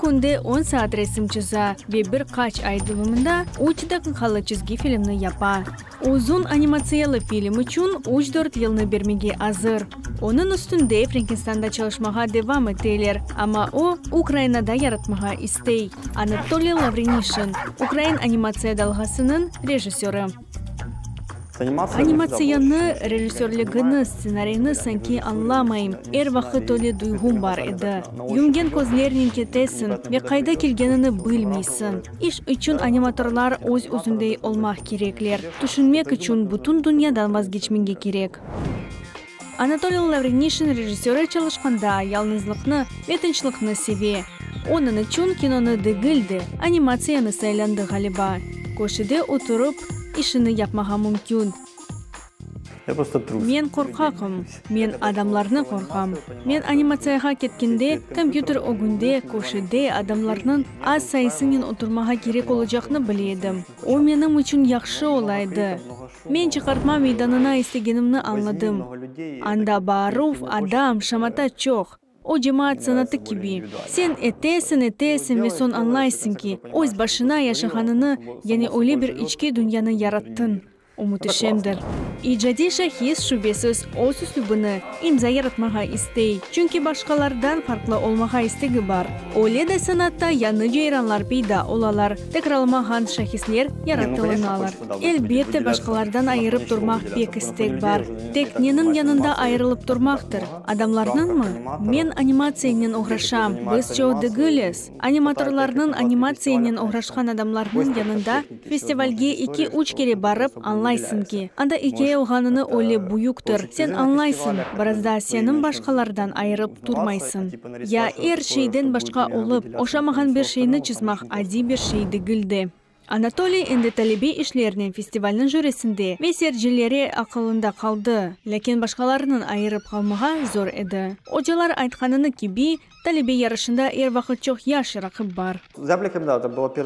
künde on saat resim çıza ve bir qaç ay devamında üç daqiqalı çizgi filmni yapa. Uzun animatsiyalı film içün üç-dört yılnı bermege azır. Onıñ üstünde Frenkistanda çalışmağa devam eteler, amma o, Ukrainada yaratmağa istey. Anatoliy Lavrenişin, ukrain animatsiya dalğasınıñ rejissörı. Animatsiyanı, rejissörligini, stsenariyni sanki añlamayım. Er vaqıt öyle duyğum bar edi. Yümgen közlernen ketesiñ ve qayda kelgenini bilmeysiñ. İş içün animatorlar öz-özündey olmaq kerekler. Tüşünmek içün bütün dünyadan vazgeçmege kerek. Anatoliy Lavrenişin rejissörı çalışqanda yalnızlıqnı ve tınçlıqnı seve. Onıñ içün kinonı degil de, animatsiyanı saylandı, ğaliba. Köşede oturıp, işini yapmağa mümkün. Men qorqaqım. Men adamlarnı qorqam. Men animatsiyağa ketkende, kompyuter ögünde, köşede, adamlarnıñ az sayısınen oturmağa kerek olacaqnı bile edim. O menim içün yahşı ola edi. Men çıqartma meydanına istegenimni añladım. Anda baaruv, adam, şamata çoq. O cemaat sanatı kibi. Sen etesiñ, etesiñ ve soñ añlaysıñ ki, öz başına yaşağanını, yani öyle bir içki dünyanı yarattıñ. O müteşemdir. İcadiy şahis, şübesiz, öz üslübini, imza yaratmağa istey, çünki başqalardan farqlı olmağa istegi bar. Öyle de sanatta yañı ceyranlar peyda olalar, tekrarlamağan şahisler yaratılınalar. Elbette, başqalardan ayırıp turmaq pek istek bar. Tek neniñ yanında ayırılıp turmaqtır? Adamlarnıñmı? Men animatsiyanen oğraşam, biz çoq degiliz. Animatorlarnıñ, animatsiyanen oğraşqan adamlarnıñ yanında festivalge eki-üç kere barıp, añlaysıñ ki, anda ikâye olğanını öyle büyüktir, sen añlaysıñ, biraz da seniñ başqalardan ayırıp turmaysıñ. Ya er şeyden başqa olıp, oşamağan bir şeyni çızmaq adiy bir şey degil de. Anatoliy endi talebe işlerinen festivalniñ jürisinde ve seyircilere aqılında qaldı, lâkin başqalarınıñ ayırıp qalmağa zor edi. Ocalar aytqanını kibi, talebe yarışında er vaqıt çoq yaş raqip bar.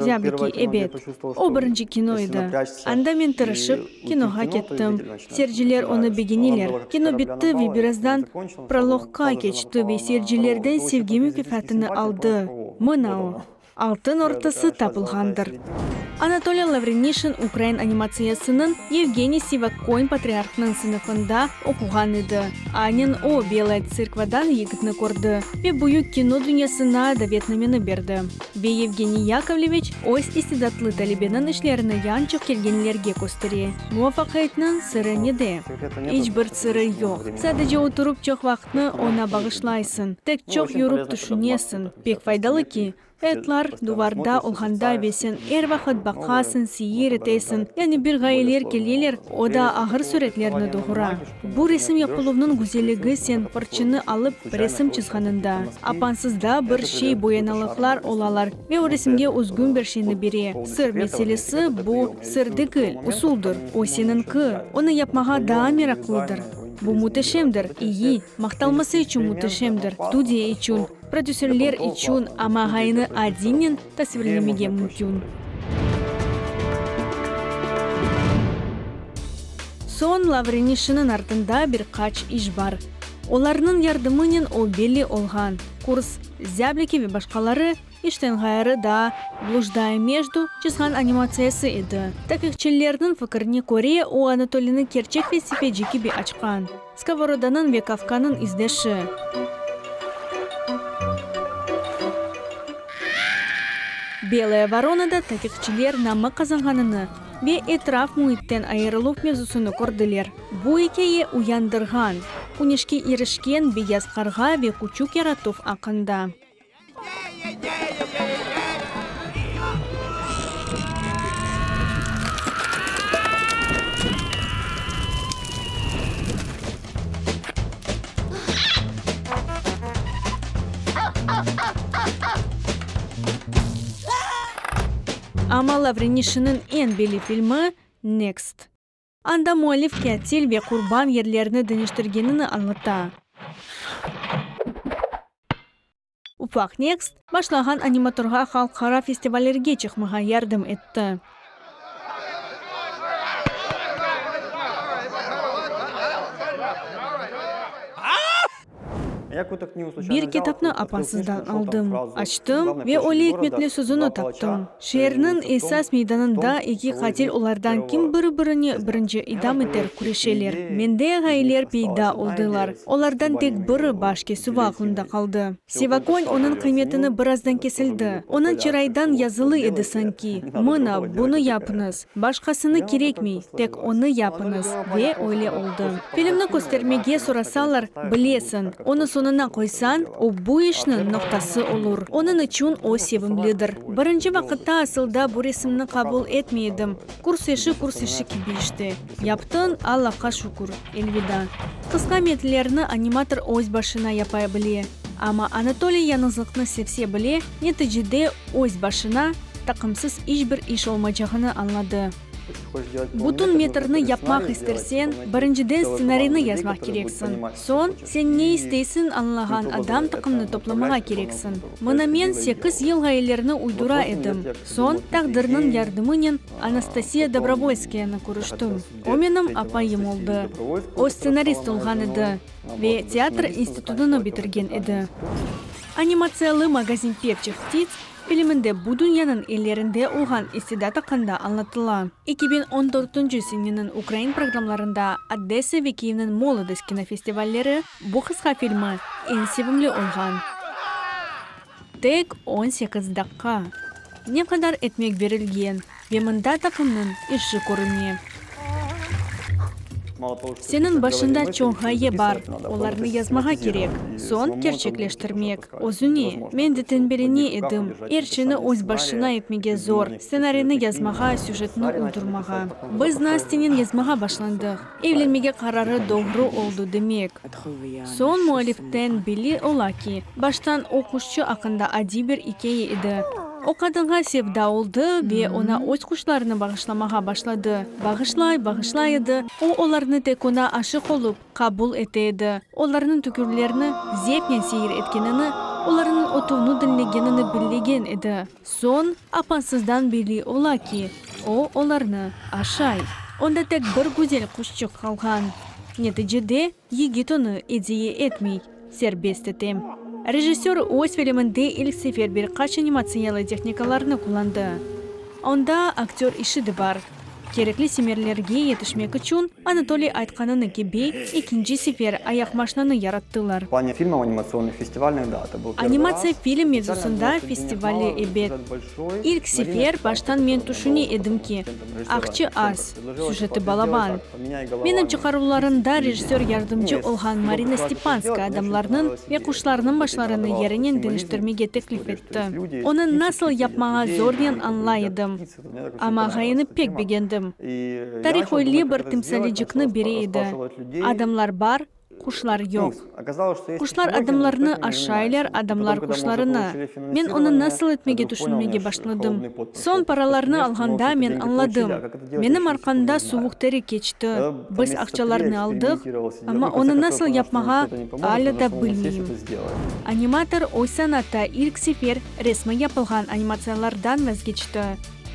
Zyabliki, ebet. O birinci kino edi. Anda men tırışıp, kinoğa kettim. Seyirciler onı begeneler. Kino bitti ve birazdan prologqa keçti ve seyircilerden sevgi mukâfatını aldı. Mına o. Altın ortası tapılğandır. Anatoliy Lavrenişin ukrain animatsiyasınıñ Yevgeniy Sivak-Koyn patriarhnıñ sınıfında oquğan edi. Aynen o, Belaya Tserkvadan yigitni kördi ve büyük kino dünyasına davetnameni berdi. Ve Yevgeniy Yakovleviç öz istidatlı talebeniñ işlerini yañçıq kelgenlerge köstere. Muvafaqiyetniñ sırı nede? İç bir sırı yoq. Sadece oturıp çoq vaqıtnı oña bağışlaysıñ. Tek çoq yürüp tüşünesiñ. Pek faydalı ki, etlar duvarda olğanda ve sen er vaqıt baqasıñ, seyir etesiñ, yani bir ğayeler keleler, o da ağır süretlerni doğura. Bu resim yapıluvnıñ güzelligi sen fırçını alıp resim çızğanında, apansızda bir şey boyanalıqlar olalar ve o resimge özgün bir şeyni bere. Sır meselesi bu sır degil, usuldır, o seniñki, onı yapmağa daa meraqlıdır. Bu müteşemdir, iyi, maqtalması içün müteşemdir, studiya içün, prodüserler içün, amma ğayeni adiynen tasvirlemege mümkün. Soñ Lavrenişiniñ artında bir qaç iş bar. Olarnıñ yardımınen o belli olğan, Kurs, Zyabliki ve başqaları, İşten ğayrı daa Blujdaye mejdu çizğan animatsiyası edi. Taqiqçilerniñ fikirine köre, o Anatoliyni kerçek felsefeci kibi açqan. Skovorodanıñ ve Kafkanıñ izdeşi. Belaya voronada taqiqçiler namı qazanğanını ve etraf müitten ayırıluv mevzusını kördiler. Bu ikâye uyandırğan, küneşke irişken beyaz qarğa ve küçük yaratuv aqqında. Amma Lavrenişinniñ eñ belli filmi, Next. Anda müellif qatil ve qurban yerlerini deñiştirgenini añlata. Ufaq Next, başlağan animatorğa halqara festivallerge çıqmağa yardım etti. Bir kitapnı apansızdan aldım. Açtım ve öyle ikmetli sözüni taptım, Şeerniñ esas meydanında eki qatil olardan kim biri-birini birinci idam eter küreşeler. Mende ğayeler peyda oldılar. Olardan tek biri baş kesüvi aqlımda qaldı. Sivakoñ onıñ qıymetini birazdan kesildi. Onıñ çıraydan yazılı edi sanki, Mına, bunı yapıñız. Başqasını kerekmey, tek onı yapıñız. Ve öyle oldı. Filmni köstermege sorasalar, bilesiñ, onı soñuna qoysañ, o bu işniñ noqtası olur. Onıñ içün o sevimlidir. Birinci vaqıtta asılda bu resimni qabul etmey edim. Kurs işi kurs işi kibi işte. Yaptıñ, Allahqa şükür. Elvida. Qısqa metnlerni animator öz başına yapa bile. Amma Anatoliy yañızlıqnı sevse bile, neticede öz başına, taqımsız iç bir iş olmacağını añladı. Bütün metrni yapmaq isterseñ, birinciden stsenariyni yazmaq kereksiñ. Soñ, sen ne isteysiñ añlağan adam taqımnı toplamağa kereksiñ. Mına men sekiz yıl ğayelerni uydura edim. Soñ, taqdirniñ yardımınen Anastasiya Dobrovolskayanı körüştim. O menim apayım oldı. O stsenarist olğan edi ve teatr institutını bitirgen edi. Animatsiyalı Magazin pevçih ptits Filminde bu dünyanıñ ellerinde olğan istidat aqqında añlatıla. 2014 seneniñ ukrain programlarında Odessa ve Kiyevniñ Molodost kinofestivalleri bu qısqa filmi eñ sevimli olğan. Tek 18 daqqa. Ne qadar etmek berilgen ve mında taqımnıñ işi körüne. Seniñ başında çoq ğaye bar, olarnı yazmağa kerek, soñ kerçekleştirmek. Özüne, men de tenbeline edim, er şeyni öz başına etmege zor, stsenariyni yazmağa, süjetni uydurmağa. Biz Nastenen yazmağa başlandıq, evlenmege qararı doğru oldı demek. Soñ müelliften belli ola ki, baştan o quşçı aqqında adiy bir ikâye edi. O qadınğa sevda oldı ve oña öz quşlarını bağışlamağa başladı. Bağışlay, bağışlay edi, o olarnı tek oña aşıq olıp, qabul ete edi. Olarnıñ tükürlerini zevqnen seyir etkenini, olarnıñ otuvını diñlegenini billegen edi. Soñ, apansızdan belli ola ki, o olarnı aşay. Onda tek bir güzel quşçıq qalğan. Neticede, yigit onı ediye etmey, serbest ete. Rejissör öz filminde ilk sefer bir qaç animatsiyalı tehnikalarnı qullandı. Onda aktör işi de bar. Kerekli semerlerge yetişmek içün, Anatoliy aytqanını kibi, ekinci sefer ayaqmaşnanı yarattılar. Animatsiya film mevzusında festivali, ebet. İlk sefer baştan men tüşüne edim ki, aqçı az, süjeti balaban. Menim çıqaruvlarımda rejissör yardımcı olğan Marina Stepanskaya adamlarnıñ ve quşlarnıñ başlarını yerinen deñiştirmege teklif etti. Onı nasıl yapmağa zornen añlay edim. Amma ğayeni pek begendim. Tarih öyle bir timsalicikni bere edi, adamlar bar, quşlar yoq. Quşlar adamlarnı aşaylar, adamlar quşlarını. Men onı nasıl etmege tüşünmege başladım. Soñ paralarnı alğanda men añladım. Menim arqamda suvuq teri keçti. Biz aqçalarnı aldıq, amma onı nasıl yapmağa alâ da bilmeyim. Animator öz sanatta ilk sefer resmi yapılğan animatsiyalardan vazgeçti.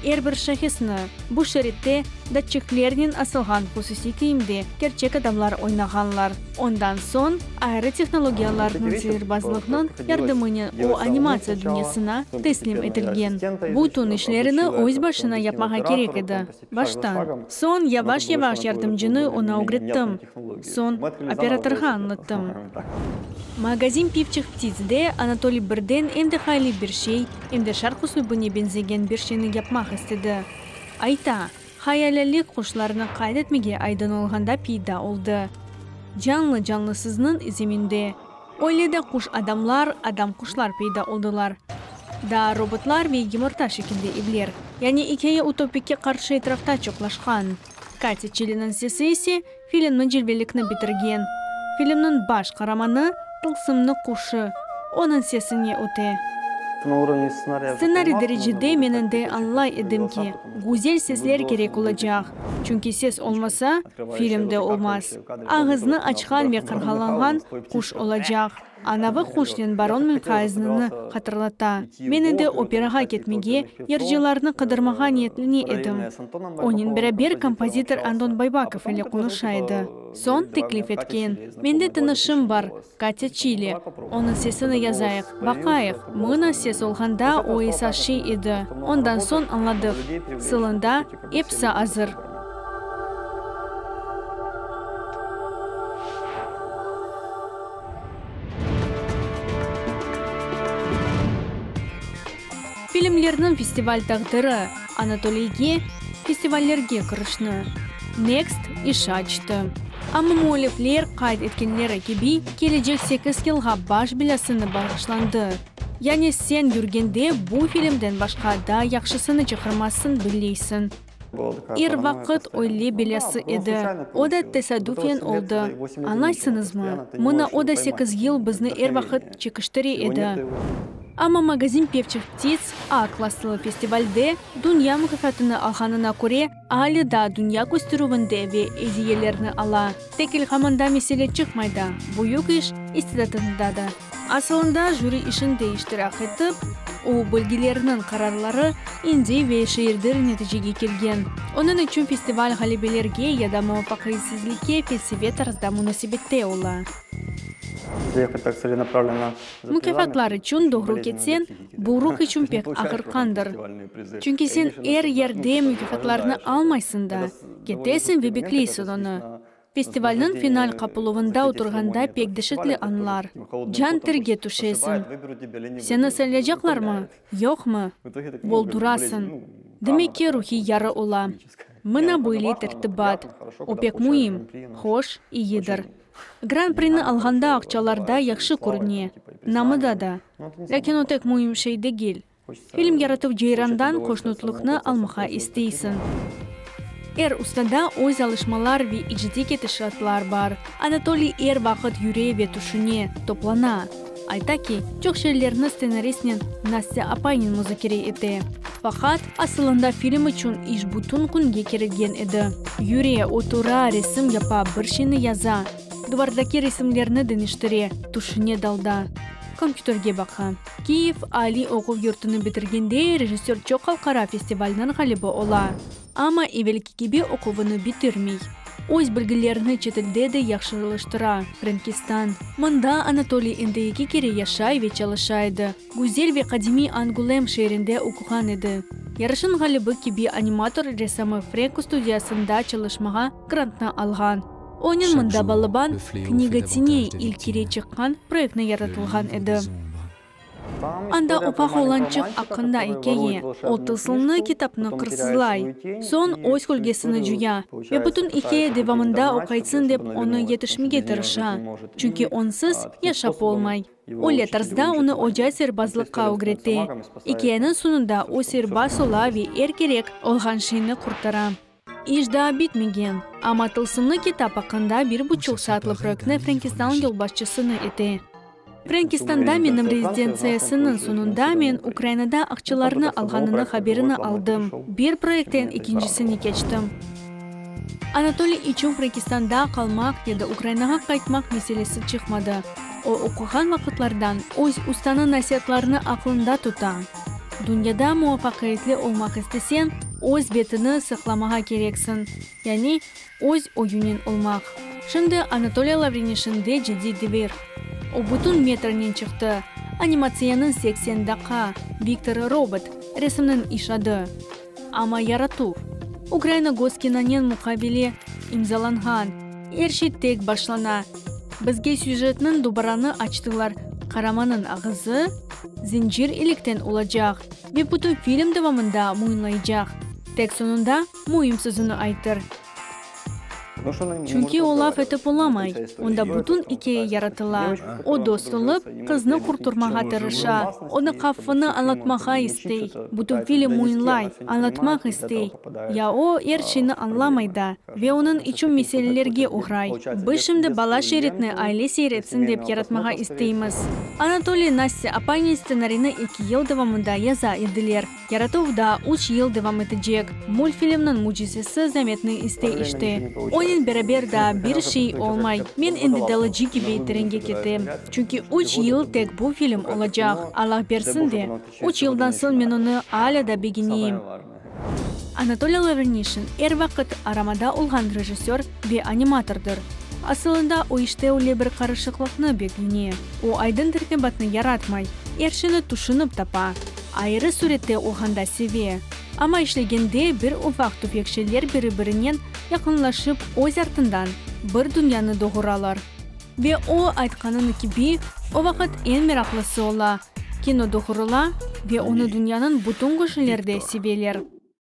Er bir şahisni, bu şeritte datçiklernen asılğan hususiy kiyimde kerçek adamlar oynağanlar. Ondan soñ ayrı tehnologiyalarnıñ sihirbazlıqnıñ yardımınen o animatsiya dünyasına teslim etilgen. Bütün işlerini öz başına yapmağa kerek edi. Baştan. Soñ yavaş-yavaş yardımcını oña ögrettim. Soñ operatorğa añlattım. Magazin pivçih ptitsde Anatoliy birden em de hayaliy bir şey, em de şarq üslübine beñzegen bir şeyni yapmaq istedi. Ayta, hayalâlik quşlarnı qayd etmege aydın olğanda peyda oldı. Canlı-canlısıznıñ zeminde. Öyle de quş-adamlar, adam-quşlar peyda oldılar. Daa robotlar ve yımırta şekilde evler. Yani ikâye utopikke qarşı etrafta çoqlaşqan. Katya Çeliniñ sesi ise filmniñ cilvelikni bitirgen. Filmniñ baş qaramanı, tılsımnı quşı, onıñ sesine öte. Stsenariy derecede men endi añlay edim ki, güzel sesler kerek olacaq, çünki ses olmasa, film de olmaz. Ağıznı açqan ve qarğalanğan quş olacaq. Anavı quşnen baron Münhgauzenni hatırlata. Men endi operağa ketmege, yırcılarnı qıdırmağa niyetlene edim. Onen beraber kompozitor Anton Baybakov ile qonuşa edi. Soñ teklif etken, Mende tanışım bar, Katya Çili. Onıñ sesini yazayıq, baqayıq. Mına ses olğanda o esas şey edi. Ondan soñ añladıq, sılında episi azır. Filmlerniñ festival taqdiri Anatoliyge festivallerge kirişni Next işi açtı. Amma müellifler qayd etkenleri kibi, kelecek sekiz yılğa baş belâsını bağışlandı. Yani sen yürgende bu filmden başqa daa yahşısını çıqarmazsıñ billeysiñ. Er vaqıt öyle belâsı edi. O da tesadüfen oldı. Añlaysıñızmı? Mına o da sekiz yıl bizni er vaqıt çekiştire edi. Amma Magazin pevçih ptits A klasslı festivalde dünya mukâfatını alğanına köre, alâ daa dünya kösterüvinde ve ediyelerni ala. Tek ilhamında mesele çıqmay da, büyük iş istidatında da. Asılında jüri işinde iştirak etip, o bölgelerniñ qararları indi ve şeerdir neticege kelgen. Onıñ içün festival ğalebelerge ya da muvafaqiyetsizlikke felsefe tarzda munasebette ola. Mukâfatlar içün doğru ketseñ, bu ruh içün pek ağırtqandır. Çünki sen er yerde mukâfatlarnı almaysıñ da, ketesiñ ve bekleysiñ onı. Festivalniñ final qapıluvında oturğanda pek deşetli anlar. Can terge tüşesiñ. Seni saylaycaqlarmı, yoqmı? Boldurasıñ. Demek ki, ruhiy yarı ola. Mına böyle tertibat. O pek müim, hoş, iyidir. Gran-prini alğanda aqçalarda yahşı körüne, namıda da. Lâkin o tek müim şey degil. Film yaratuv ceyrandan hoşnutlıqnı almağa isteysiñ. Er ustada öz alışmalar ve icadiy ketişatlar bar. Anatoliy er vaqıt yüre ve tüşüne, toplana. Ayta ki, çoq şeylerni stsenaristnen Nastâ apaynen muzakere ete. Faqat, asılında film içün iş bütün künge kerilgen edi. Yüre, otura, resim yapa, bir şeyni yaza, duvardaki resimlerni deñiştire, tüşüne dalda, kompyuterge baqa. Kiyev aliy oquv yurtunı bitirgende rejissör çoq halqara festivalniñ ğalibi ola. Amma evelki kibi oquvını bitirmey. Öz bilgilerini çetelde de yahşılıştıra, Frenkistan. Mında Anatoliy endi eki kere yaşay ve çalışa edi. Güzel ve qadimiy Angulem şeerinde oquğan edi. Yarışnıñ ğalibi kibi animator ressamı Frenk studiyasında çalışmağa grantnı alğan. Onen mında balaban Kniga teney ilk kere çıqqan proyektni yaratılğan edi. Anda ufaq oğlançıq aqqında ikâye, o tılsımlı kitapnı qırsızlay, soñ öz kölgesini coya ve bütün ikâye devamında o qaytsın dep onı yetişmege tırışa, çünki onsız yaşap olmay. Öyle tarzda onı oca serbazlıqqa ögrete. İkâyeniñ soñunda o serbaz ola ve er kerek olğan şeyni qurtara. İş daa bitmegen, amma tılsımlı kitap aqqında bir buçuq saatlı proyektni Frenkistan yolbaşçısını ete. Frenkistanda menim rezidentsiyasınıñ soñunda men Ukrainada aqçalarnı alğanını haberini aldım. Bir proyektten ekincisine keçtim. Anatoliy içün Frenkistanda qalmaq ya da Ukrainağa qaytmaq meselesi çıqmadı. O, oquğan vaqıtlardan öz ustanıñ nasiatlarını aqlında tuta. Dünyada muvafaqiyetli olmaq isteseñ, öz betini saqlamağa kereksiñ, yani öz oyunen olmaq. Şimdi Anatoliy Lavrinişinde ciddiy devir. O bütün metrnen çıqtı, animatsiyanıñ 80 daqqa, Viktor Robot, resimniñ iş adı. Amma yaratuv, Ukraina Goskinonen muqavele imzalanğan, er şey tek başlana. Bizge süjetniñ dubaranı açtılar, qaramanıñ ağızı zincir ilikten olacaq ve bütün film devamında muyunlaycaq. Tek soñunda müim sözüni aytır. Çünki o laf etip olamay, onda bütün ikâye yaratıla. O dost olıp, qıznı qurturmağa tırışa, onı havfını añlatmağa istey. Bütün film oyunlay, añlatmaq istey. Ya o, er şeyni añlamay da ve onıñ içün meselelerge oğray. Biz şimdi bala şeritni aile seyir etsin dep yaratmağa isteymiz. Anatoliy, Nastya apaynen stsenariyni eki yıl devamında yaza ediler. Yaratuv daa üç yıl devam etecek. Mültfilmniñ mücizesi zametni istey işte. Onen beraber daa bir şey olmay. Men endi dalıcı kibi terenge ketem. Çünki üç yıl tek bu film olacaq. Allah bersin de, üç yıldan soñ men onı alâ da begeneyim. Anatoliy Lavrinişin er vaqıt aramada olğan rejissör ve animatordır. Asılında o işte öyle bir qarışıqlıqnı begene. O aydın tertibatnı yaratmay, er şeyni tüşünip tapa. Ayrı sürette olğanda seve. Amma işlegende bir ufaq-tüfek şeyler biri-birinen yaqınlaşıp öz artından bir dünyanı doğuralar. Ve o aytqanını kibi, o vaqıt eñ meraqlısı ola, kino doğurıla ve onı dünyanıñ bütün köşelerde seveler.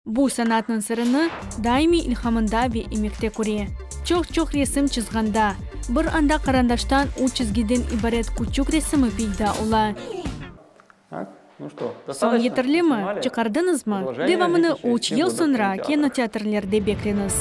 Bu sanatnıñ sırını daimiy ilhamında ve emekte köre. Çoq-çoq resim çızğanda, bir anda qarandaştan üç çizgiden ibaret küçük resimi peyda ola. Soñ yeterlimi? Çıqardıñızmı? Devamını üç yıl soñra kinoteatrlerde bekleñiz.